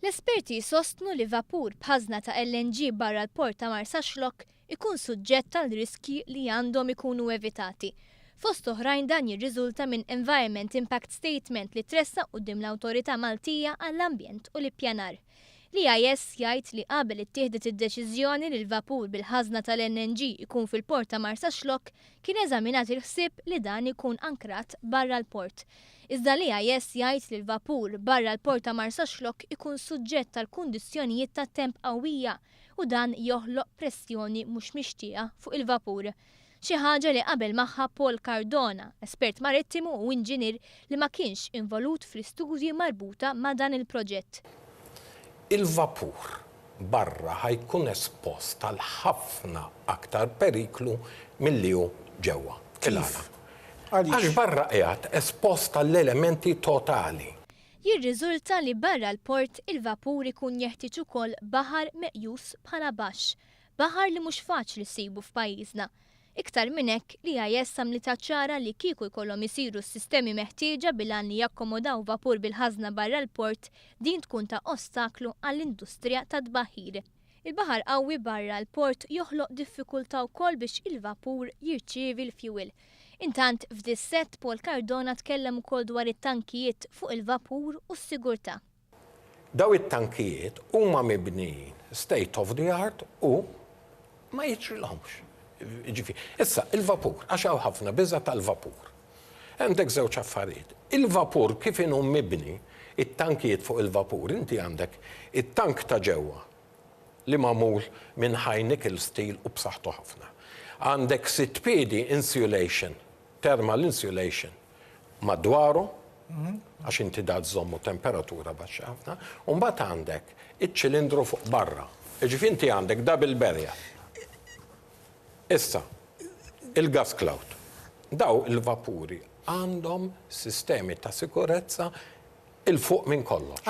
L-esperti jsostnu li vapur b'ħażna ta' LNG barra l-port ta' Marsaxlokk ikun suġġett għal riskji li għandhom ikunu evitati. Fost oħrajn dan jirriżulta minn Environment Impact Statement li tressaq quddiem l-Awtorità Maltija għall-Ambjent u l-Ippjanar. L-EIS jgħid li qabel ittieħdet id-deċiżjoni li l-vapur bil-ħażna tal-NNG ikun fil-port ta' Marsaxlokk kien eżaminat il-ħsieb li dan ikun ankrat barra l-port. Iżda l-EIS jgħid li l-vapur barra l-port ta' Marsaxlokk ikun suġġett għal kundizzjonijiet ta' temp qawwija u dan joħloq pressjoni mhux mixtieqa fuq il-vapur. Xi ħaġa li qabel magħha Paul Cardona, espert marittimu u inġinier li ma kienx involut fl-istudji marbuta ma' dan il-proġett. Il-vapur barra ħa jkun espost għal ħafna aktar periklu milli hu ġewwa. Kif? Għax barra qiegħed espost għall-elementi totali. Jirriżulta li barra l-port il-vapur ikun jeħtieġ ukoll baħar meqjus bħala baxx Baħar li mhux faċli ssibu f'pajjiżna. Iktar minn hekk, l-EIS għamlitha ċara li kieku jkollhom isiru s-sistemi meħtieġa bil-għan li jakkomodaw vapur bil-ħażna barra l-port, din tkun ta' ostaklu għall-industrija tat-tbaħħir. Il-baħar qawwi barra l-port joħloq diffikultà wkoll biex il-vapur jirċievi l-fjuwil. Intant, f'Dissett, Paul Cardona tkellem ukoll dwar it-tankijiet fuq il-vapur u s-sigurtà. Daw it-tankijiet huma mibnijin state of the art u ma jiġrilhomx. Jiġifieri, issa il-vapur, għax hawn ħafna biża' tal-vapur. Għandek żewġ affarijiet. Il-vapur kif inhu mibni, it-tankijiet fuq il-vapur, inti għandek it-tank ta' ġewwa li magħmul minn high nickel steel u b'saħħtu ħafna. Għandek sitt piedi insulation, thermal insulation madwaru, għax inti da żżommu temperatura baxxa ħafna, u mbagħad għandek iċ-ċilindru fuq barra. Jiġifieri inti għandek double barrier. Issa, il-gas cloud. Daw il-vapuri għandhom sistemi ta' sikurezza 'il fuq minn kollox.